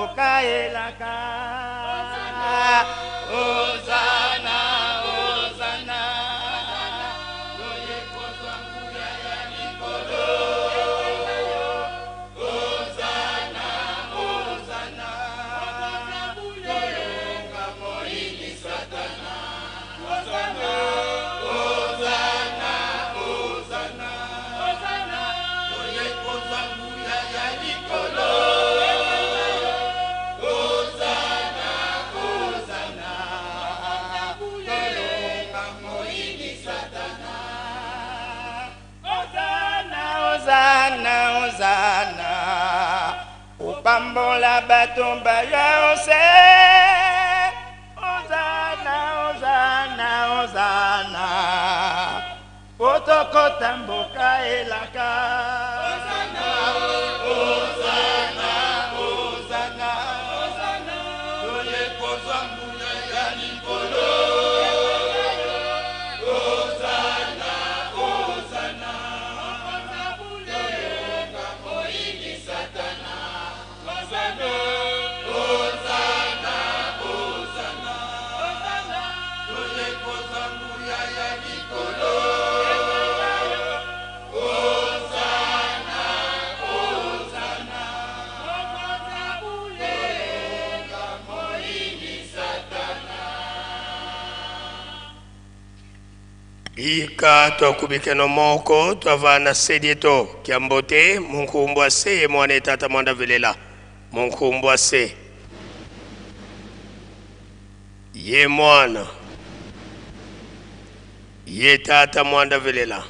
mboka elaka. Ozana, ozana, toye kozwa nguya ya likolo. Ozana, ozana, tolonga moyini Satana. Ozana, ozana, toye kozwa nguya ya likolo. Ozana, ozana, tolonga moyini Satana. Ozana, ozana, ozana, opambola bato baya ose. Ozana, ozana, ozana, potokota mboka elaka. Ozana, ozana, ozana, toye kozwa nguya ya likolo. Ozana, ozana, tolonga moyini Satana. Ozana, ozana, ozana, toye kozwa nguya ya likolo. Ozana, ozana, tolonga moyini Satana. Ika twakubikeno moko twavana sedieto kiambote munkumbwa ase ye mwana etata mwanda velela munkumbwa ase ye mwana ye tata mwanda velela.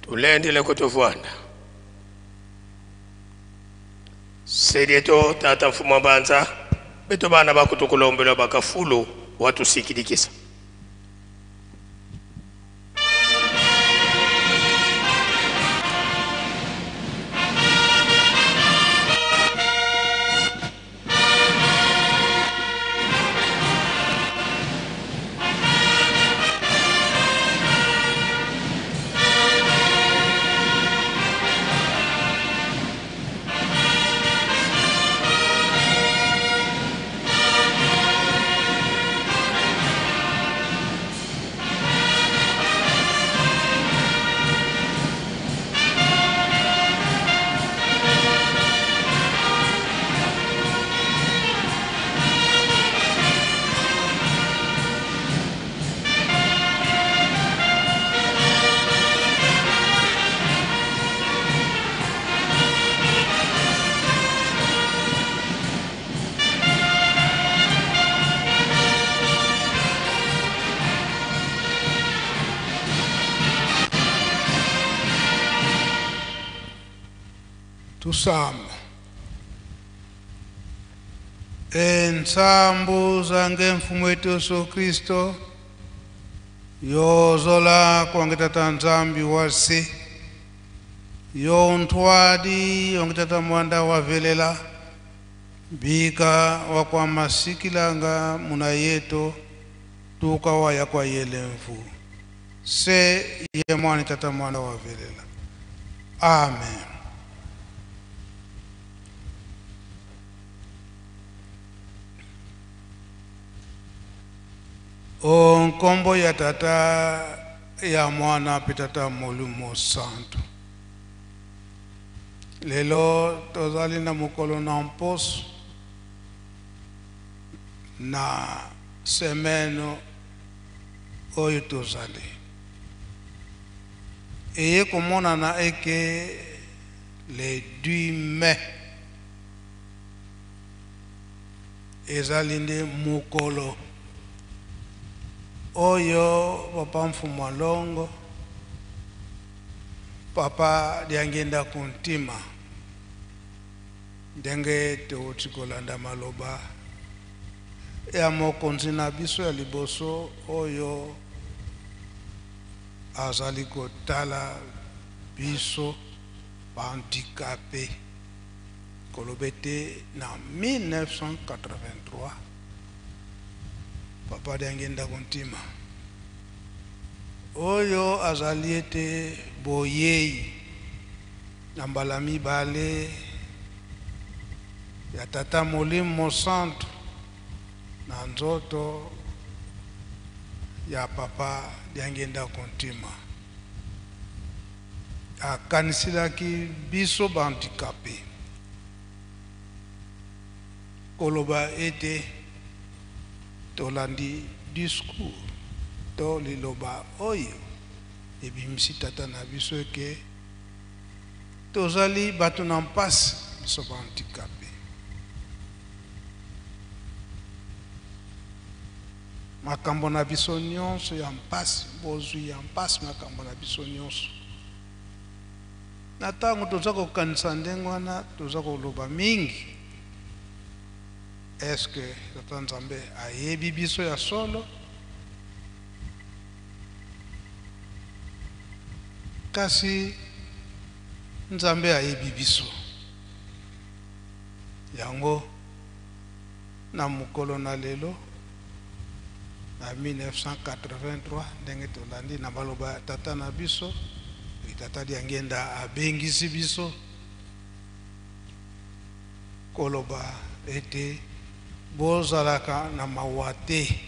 Tulendele kutuvwanda sedieto tata mfumo banza beto bana bakutukulombelwa bakafulu watusikilikisa. Tusamba. Ensambu zange mfumu wetu Yesu Kristo yozola kwange tata Nzambi wasi yontwadi yonge tata mwanda wavelela bika wakwa masikilanga muna yeto tuka waya kwa yelemvu se ye mwana tata mwana wavelela. Amen. O nkombo ya tata ya mwana mpe tata molimo santu. Lelo tozali na mokolo na mposo na semaine oyo tozali eye komonana eke le 10 mai ezali nde mokolo oyo papa Mfumu Alongo papa Diangienda Kuntima ndenge touti kolanda maloba ya mokonzi na biso ya liboso oyo azali kotala biso bahandikape koloba ete na 1983 papa Diangienda Kuntima oyo azali ete boyei na mbala mibale ya tata molimo mosantu na nzoto ya papa Diangienda Kuntima akanisilaki biso bahandikape koloba ete tolandi discours to liloba oyo ebimisi tata na biso eke tozali bato na mpasi biso bahandikape. Makambo na biso nyonso ya mpasi, bozwi ya mpasi, makambo na biso nyonso. Na ntango toza kokanisa ndenge wana, toza koloba mingi. Est-ce que tata Nzambe ayebi biso ya solo? Kasi Nzambe ayebi biso. Yango na mokolo na lelo na 1983 ndenge tolandi na maloba ya tata na biso, tata Diangienda abengisi biso koloba ete bozalaka na mawa te,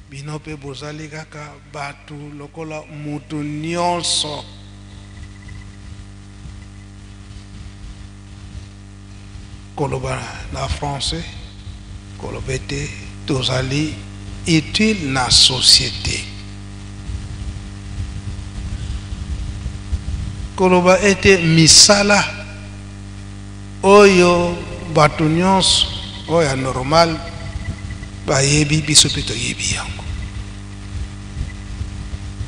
bino mpe bozali kaka bato lokola mutu nyonso. Koloba na français koloba ete tozali utile na société, koloba ete misala oyo bato nyonso oyo ya normal bayebi, biso mpe toyebi yango.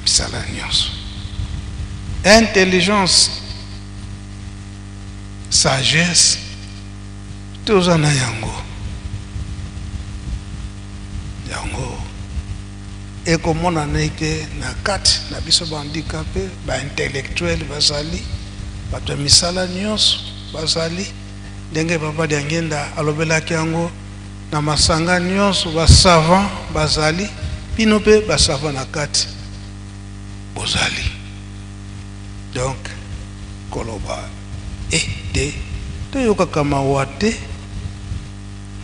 Misala nyonso, intelligence, sagesse, toza na yango. Yango ekomonana ete na kati na biso bahandikape, baintellectuel bazali, bato ya misala nyonso bazali, ndenge papa Diangienda alobelaki yango na masanga nyonso, basavant bazali, bino mpe basavant na kati bozali. Donc koloba ete toyokaka mawa te,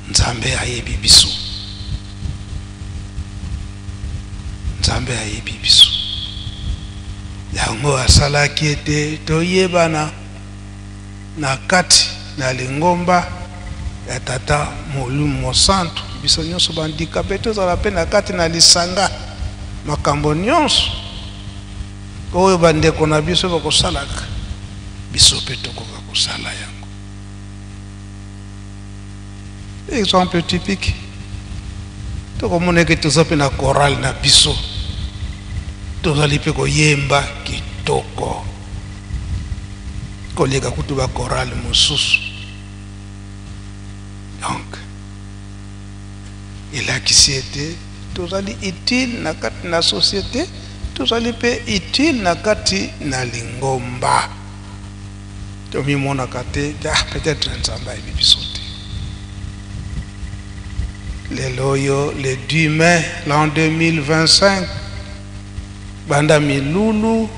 Nzambe ayebi biso, Nzambe ayebi biso. Yango asalaki ete toyebana na kati na lingomba ya tata molimo mosantu, biso nyonso bandikape tozala mpe na kati na lisanga. Makambo nyonso oyo bandeko na biso bakosalaka, biso mpe tokoka kosala yango. Exemple typique, tokomona eke toza mpe na chorale na biso, tozali mpe koyemba kitoko koleka kutu ba chorale mosusu. Donc Elakisi ete tozali utile na kati na société, tozali mpe utile na kati na lingomba. Tomimonaka te, ah, peut-être Nzambe ayebi biso te. Lelo oyo le 10 mai l'an 2025, banda milulu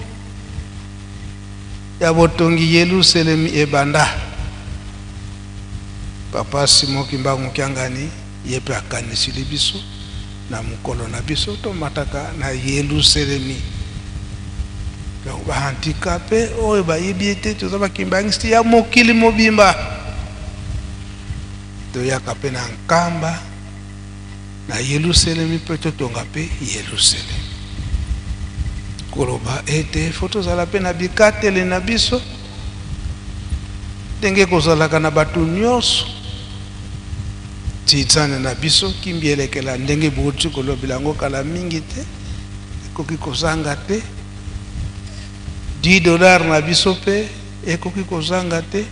ya botongi Yelusalemi ebanda, Papa Simon Kimbangu Kiangani ye mpe akanisili biso na mokolo na biso tomataka na Yelusalemi. Donc bahandikape oyo bayebi ete toza bakimbangisi ya mokili mobimba, toyaka mpe na Nkamba na Yelusalemi mpe totonga mpe Yelusalemi. Koloba ete fo tozala mpe na bikateli na biso ndenge kozalaka na bato nyonso. Tizane na biso kimbi elekela ndenge bouti kolobela yango kala mingi te, ekoki kozanga te. $10 na biso mpe ekoki kozanga te,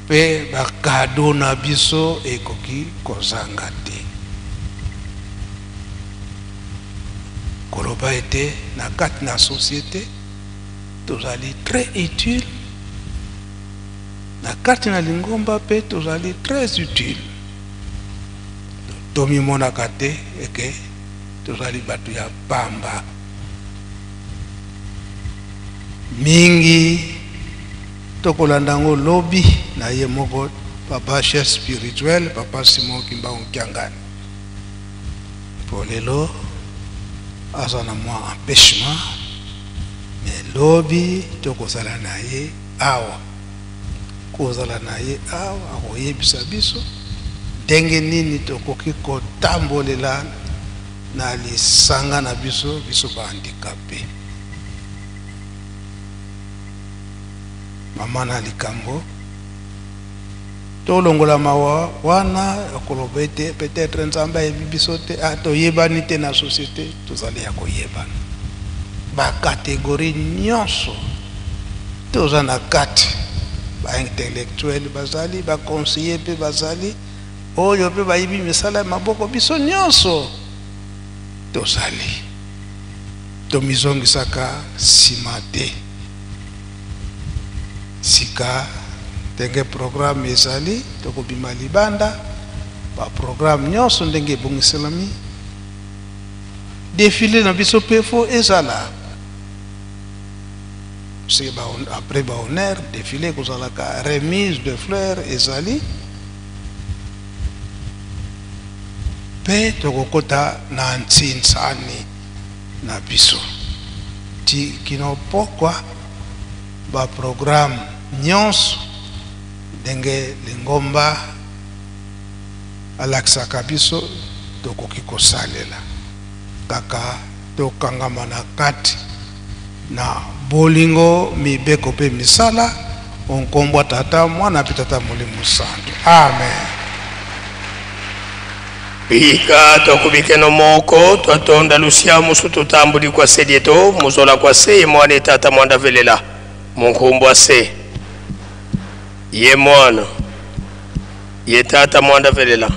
mpe bakado na biso ekoki kozanga te. Koloba ete na kati na société tozali très utile, na kati na lingomba mpe tozali très utile. Tomimonaka te eke tozali bato ya pamba mingi. Tokolanda yango lobi na ye moko papa chef spirituel, Papa Simon Kimbangu Kiangani. Po lelo aza na mwa empêchement, mais lobi tokozala na ye awa. Kozala na ye awa, akoyebisa biso ndenge nini tokoki kotambolela na lisanga na biso, biso bahandikape. Mama na likambo tolongola mawa wana ya koloba ete peut-être Nzambe ayebi biso te, ah, toyebani te na société. Tozali ya koyebana, bakategori nyonso toza na kati. Baintellectuel bazali, baconseiller mpe bazali, oyo mpe bayebi misala ya maboko, biso nyonso tozali. Tomizongisaka nsima te. Sika ndenge programme ezali, tokobima libanda, baprogramme nyonso ndenge ebongiselami, défilé na biso mpe fo ezala. Soki après bahonneur, défilé ekozalaka, remise de fleurs ezali, mpe tokokota na ntsinsani na biso ti kino pokwa. Baprogramme nyonso ndenge lingomba alakisaka biso, tokoki kosalela kaka tokangama na kati na bolingo, mibeko mpe misala. Onkombwa Tata, Mwana mpe Tata Molimo Santu. Amen. Bika tokubikeno moko twatonda lusia musu tutambuli kwa sedieto muzola kwa se ye mwana etata mwanda velela munkumbwa se ye mwana ye tata mwanda velela.